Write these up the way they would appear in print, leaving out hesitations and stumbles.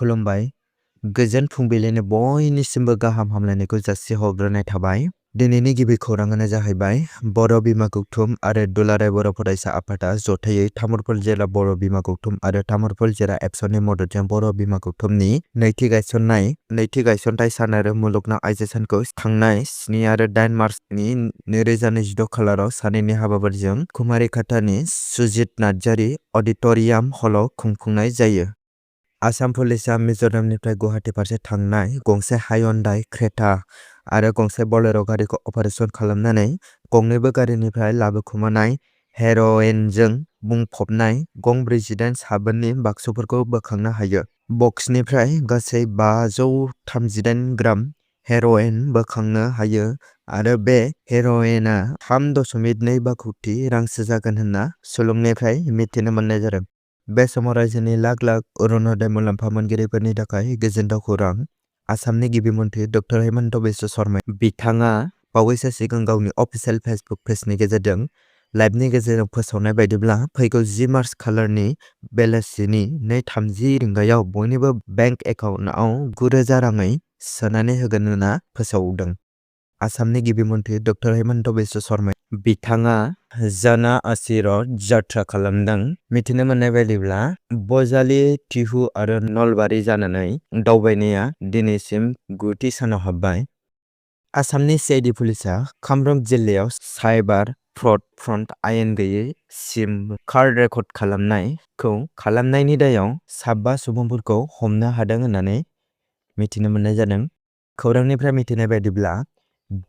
खुलुमबाय गोजोन फुंबिलिनि बयनिसिमबो गाहाम हामलायनायखौ जासिहरग्रोनाय थाबाय। दिनैनि गिबि खौराङानो जाहैबाय बर' बिमा गौथुम आरो दुलाराय बर' फरायसा आफादा जथायै तामुलपुर जिल्ला बर' बिमा गौथुम आरो तामुलपुर जिल्ला एबसुनि मददजों बर' बिमा गौथुमनि नैथि गायसनथाइ सान आरो मुलुगनां आइजो सानखौ थांनाय 7 आरो 8 मार्चनि 2026 खालाराव सानैनि हाबाफारिजों कुमारी खातानि सुजित नार्जारी अडिट'रियाम हलाव खुंफुंनाय जायो। आसाम पुलिसआ मिज'रामनिफ्राय गुवाहाटी फारसे थांनाय गंसे हायन्डाइ क्रेटा आरो गंसे बलेर' गारिखौ अपारेसन खालामनानै गंनैबो गारिनिफ्राय लाबोखुमानाय हेर'इनजों बुंफबनाय गं 48 साबोननि बाक्सुफोरखौ बोखांनो हायो। बक्सनिफ्राय गासै 538 ग्राम हेर'इन बोखांनो हायो आरो बे हेर'इनआ 3.2 कोटि रांसो जागोन होनना सुलुंनिफ्राय मिथिनो मोननाय जादों। बे समाव रायजोनि लाख लाख अरुणोदय मुलाम्फा मोनगिरिफोरनि थाखाय गोजोनथाव खौरां। आसामनि गिबि मन्थ्रि डक्टर हेमन्त बिश्व शर्माया बिथाङा बावैसो सिगां गावनि अफिसियेल फेसबुक पेजनि गेजेरजों लाइभनि गेजेरजों फोसावनाय बायदिब्ला फैगौ 10 मार्च खालारनि बेलासिनि 2:30 रिंगायाव बयनिबो बेंक एकाउन्टआव 9,000 राङै सोनानै होगोन होनना फोसावदों। आसामनि गिबि मन्थ्रि डक्टर हेमन्त बिश्व शर्माया बिथाङा जाना आशिरत जात्रा खालामदों। मिथिनो मोननाय बायदिब्ला बजालि टिहु आरो नलबारि जानानै दावबायनाया दिनैसिम 9थि सानाव हाबबाय। आसामनि CID पुलिसआ कामरुप जिल्लायाव साइबार फ्रड आयेन गैयै सिम कार्ड रेकर्ड खालामनायनि दायाव 5 सुबुंफोरखौ हमनो हादों होननानै मिथिनो मोननाय जादों। खौरांनिफ्राय मिथिनाय बायदिब्ला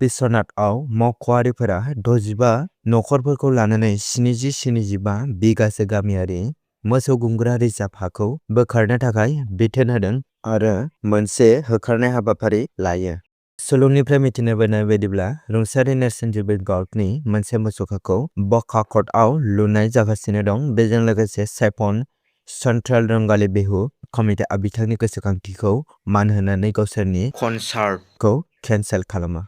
बिश्वनाथआव मावख'आरिफोरा 65 नखरफोरखौ लानानै 70-75 बिगासो गामियारि मोसौ गुमग्रा रिजार्भ हाखौ बोखारनो थाखाय बिथोन होदों आरो मोनसे होखारनाय हाबाफारि लायो। सुलुंनिफ्राय मिथिनो मोननाय बायदिब्ला रुंसारि नेरसोन जुबेल गार्गनि मोनसे मुसुखाखौ बकाकटआव लुनाय जागासिनो दं। बेजों लोगोसे सेपन सेन्ट्रेल रंगाली बिहु कमिटिआ बिथांनि गोसोखांथिखौ मान होनानै गावसोरनि कनसार्टखौ केनसेल खालामो।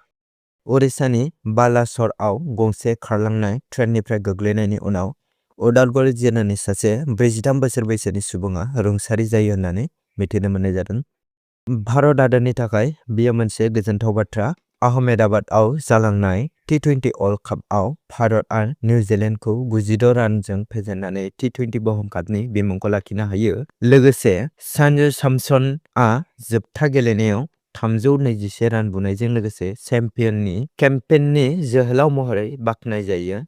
उरिष्यानि बालासरआव गंसे खारलांनाय ट्रेननिफ्राय गोग्लैनायनि उनाव उदालगुरि जिल्लानि सासे 43 बोसोर बैसोनि सुबुङा रुंसारि जायो होननानै मिथिनो मोननाय जादों। भारत हादरनि थाखाय बेयो मोनसे गोजोनथाव बाथ्रा। आहमेदाबादआव जालांनाय T20 वर्ल्ड कापआव भारतआ निउजिलेन्डखौ 96 रानजों फेजेननानै T20 बुहुम कापनि बिमुंखौ लाखिनो हायो। लोगोसे सन्जु सैमसनआ जोबथा गेलेनायाव 321 रान बुनायजों लोगोसे केम्पेननि जोहोलाव महरै बाख्नायजायो।